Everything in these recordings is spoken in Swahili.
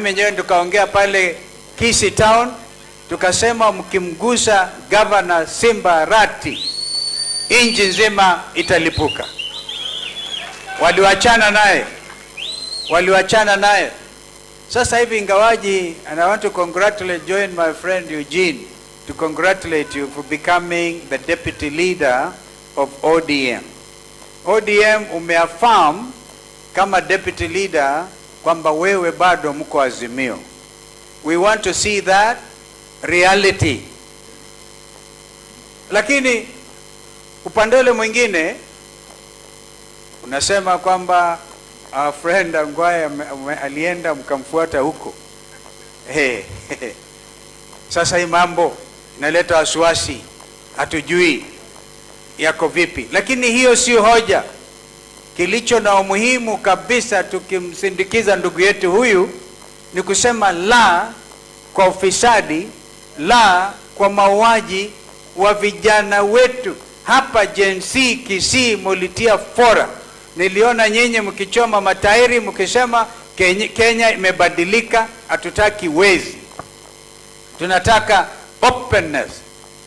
Mwenyewe tukaongea pale Kisii Town, tukasema mkimgusa Governor Simba Arati, nchi nzima italipuka. Waliwachana naye, waliwachana naye. Sasa hivi ingawaji, and I want to congratulate, join my friend Eugene to congratulate you for becoming the deputy leader of ODM. ODM umeaffirm kama deputy leader kwamba wewe bado mko Azimio. We want to see that reality. Lakini upande ule mwingine unasema kwamba our friend Ongwae alienda mkamfuata huko. Hey, hey. Sasa hii mambo inaleta wasiwasi, hatujui yako vipi, lakini hiyo sio hoja. Kilicho na umuhimu kabisa tukimsindikiza ndugu yetu huyu ni kusema la kwa ufisadi, la kwa mauaji wa vijana wetu hapa. Gen Z Kisii mulitia fora. Niliona nyinyi mkichoma matairi mkisema Kenya imebadilika, hatutaki wezi, tunataka openness,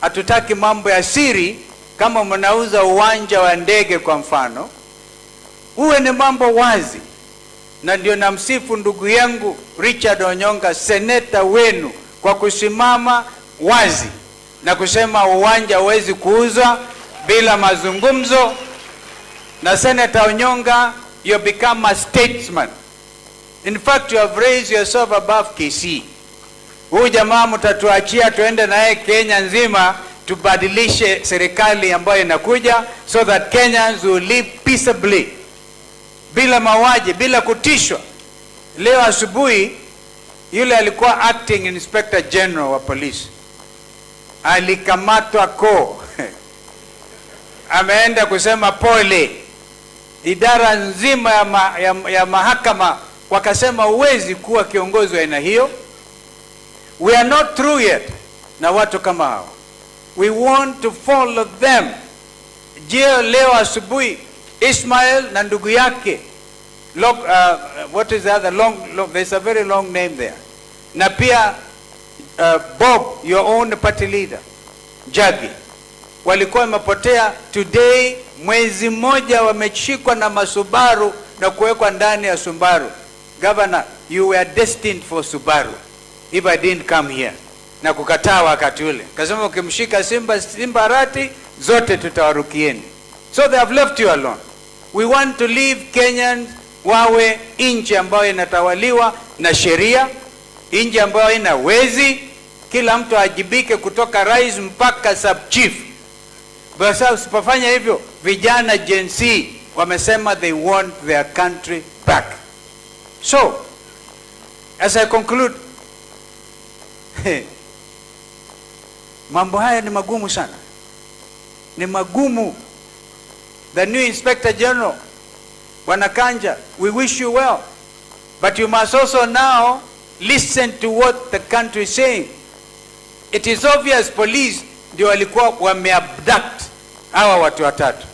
hatutaki mambo ya siri. Kama mnauza uwanja wa ndege kwa mfano, uwe ni mambo wazi. Na ndio namsifu ndugu yangu Richard Onyonka, seneta wenu, kwa kusimama wazi na kusema uwanja huwezi kuuzwa bila mazungumzo. Na Senator Onyonka, you become a statesman. In fact, you have raised yourself above Kisii. Huyu jamaa mtatuachia tuende naye Kenya nzima tubadilishe serikali ambayo inakuja so that Kenyans will live peaceably, bila mauaji, bila kutishwa. Leo asubuhi yule alikuwa acting inspector general wa polisi alikamatwa ko ameenda kusema pole. Idara nzima ya mahakama wakasema huwezi kuwa kiongozi wa aina hiyo. We are not through yet na watu kama hao, we want to follow them. Je, leo asubuhi Ismail na ndugu yake Lok, what is the other long, long, there's a very long name there, na pia Bob, your own party leader Njagi, walikuwa wamepotea. Today mwezi mmoja wameshikwa na masubaru na kuwekwa ndani ya Subaru. Governor, you were destined for Subaru if I didn't come here na kukataa wakati ule, kasema ukimshika Simba Arati zote tutawarukieni. So they have left you alone. We want to leave Kenyans wawe nchi ambayo inatawaliwa na sheria, nchi ambayo ina wezi, kila mtu ajibike kutoka rais mpaka sub chief. Basi usipofanya hivyo, vijana Gen Z wamesema they want their country back. So as I conclude, mambo haya ni magumu sana, ni magumu. The new Inspector General, Bwana Kanja, we wish you well, but you must also now listen to what the country is saying. It is obvious police ndio walikuwa wameabduct hawa watu watatu,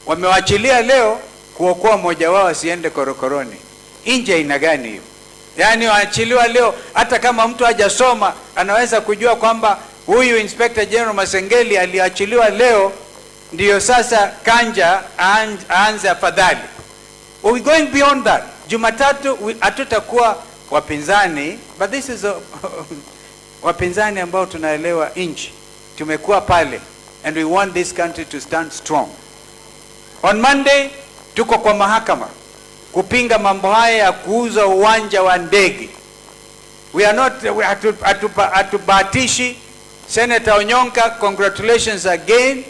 wamewachilia leo kuokoa mmoja wao asiende korokoroni. Nje aina gani hiyo? Yaani waachiliwa leo, hata kama mtu hajasoma anaweza kujua kwamba huyu Inspector General Masengeli aliachiliwa leo, ndiyo sasa Kanja aanze afadhali. We going beyond that. Jumatatu hatutakuwa wapinzani, but this is a wapinzani ambao tunaelewa nchi, tumekuwa pale and we want this country to stand strong. On Monday tuko kwa mahakama kupinga mambo haya ya kuuza uwanja wa ndege. We are not, hatubahatishi. Senator Onyonka, congratulations again.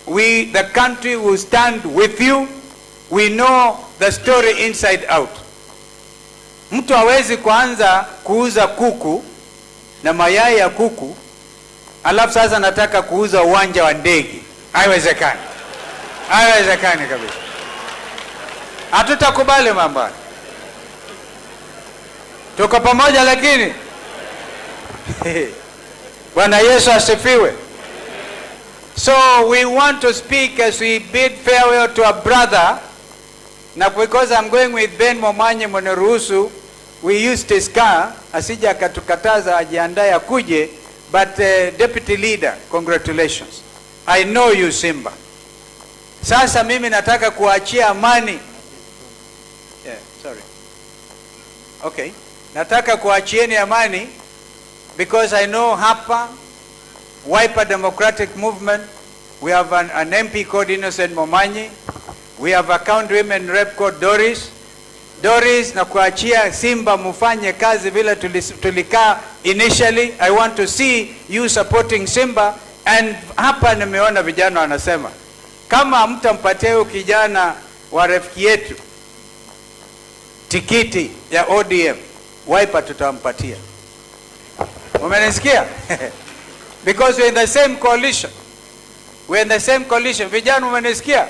We, the country, will stand with you. We know the story inside out. Mtu hawezi kuanza kuuza kuku na mayai ya kuku alafu sasa nataka kuuza uwanja wa ndege. Haiwezekani, haiwezekani kabisa. Hatutakubali mambo haya. Tuko pamoja lakini Bwana Yesu asifiwe. So we want to speak as we bid farewell to our brother, na because I'm going with Ben Momanyi, mniruhusu We used his car, asije akatukataza ajiandae akuje, but deputy leader, congratulations. I know you, Simba. Sasa mimi nataka kuachia amani. Yeah, sorry. Okay. Nataka kuachieni amani because I know hapa Wiper Democratic Movement, we have an MP called Innocent Momanyi. We have a county women rep called Doris. Doris, na kuachia Simba mufanye kazi vile tulikaa initially. I want to see you supporting Simba, and hapa nimeona vijana wanasema kama mtampatia huyu kijana wa rafiki yetu tikiti ya ODM, Wiper tutampatia. Umenisikia? Because we're in the same coalition. We're in the same coalition. Vijana, umenisikia?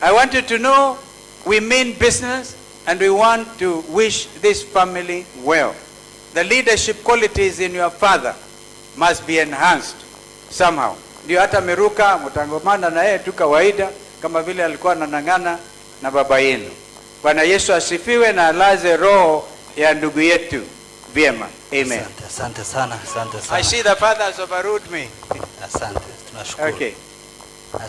I want you to know we mean business and we want to wish this family well. The leadership qualities in your father must be enhanced somehow. Ndio hata Miruka mtangomana na yeye tu kawaida kama vile alikuwa anang'ang'ana na baba yenu. Bwana Yesu asifiwe na alaze roho ya ndugu yetu vyema. Amen. Asante, asante sana, asante I sana. see the father has overruled me. Asante, tunashukuru. Okay.